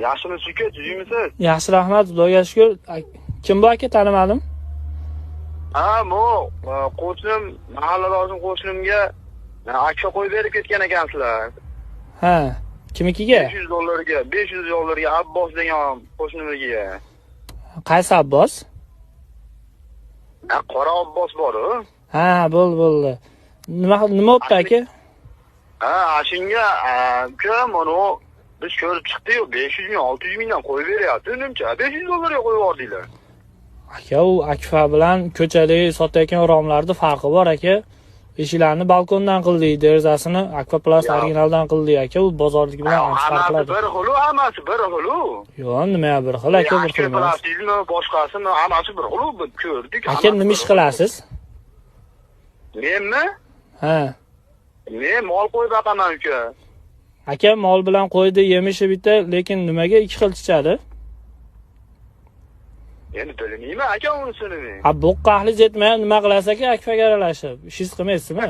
Yaxshimisiz, uka, tuzukmisiz? Yaxshi, rahmat, Xudoga shukur. Kim bu, aka, tanimadim. Ha, bu qo'shnim, mahalladoshim, qo'shnimga akfa qo'yib berib ketgan ekansizlar. Ha, kimnikiga? 500 dollarga, 500 dollarga Abbos degan qo'shnimnikiga. Qaysi Abbos? Ha, qora Abbos bor-u. Ha, bo'ldi, bo'ldi. Nima bo'pti, aka? Ha, shunga uka, mana biz ko'rib chiqdik-yu, 500 ming, 600 mingdan qo'yib beryapti, unimcha 500 dollarga qo'yib yubordinglar. Aka, u akfa bilan ko'chadagi sotayotgan romlarni farqi bor, aka. Eshiklarni balkondan qildik, derazasini Akfa Plus originaldan qildik, aka. U bozorniki bilan ancha farq Hammasi qiladi. bir xil, hammasi bir xil. Yo'q, nima bir xil, aka, bir xil emas. Plastikmi, boshqasimi, hammasi bir xil, ko'rdik. Aka, Hammasi nima bir ish xil. qilasiz? Menmi? Ha. Men mol qo'yib boqaman, uka. Aka, mol bilan qo'ydi yemishi bitta, lekin nimaga ikki xil chichadi? Endi bilmayman, aka, unisini men. Ha, bo'qqa ahlingiz yetmagan, nima qilasiz, aka, akfaga aralashib? Ishingiz qilmaysizmi?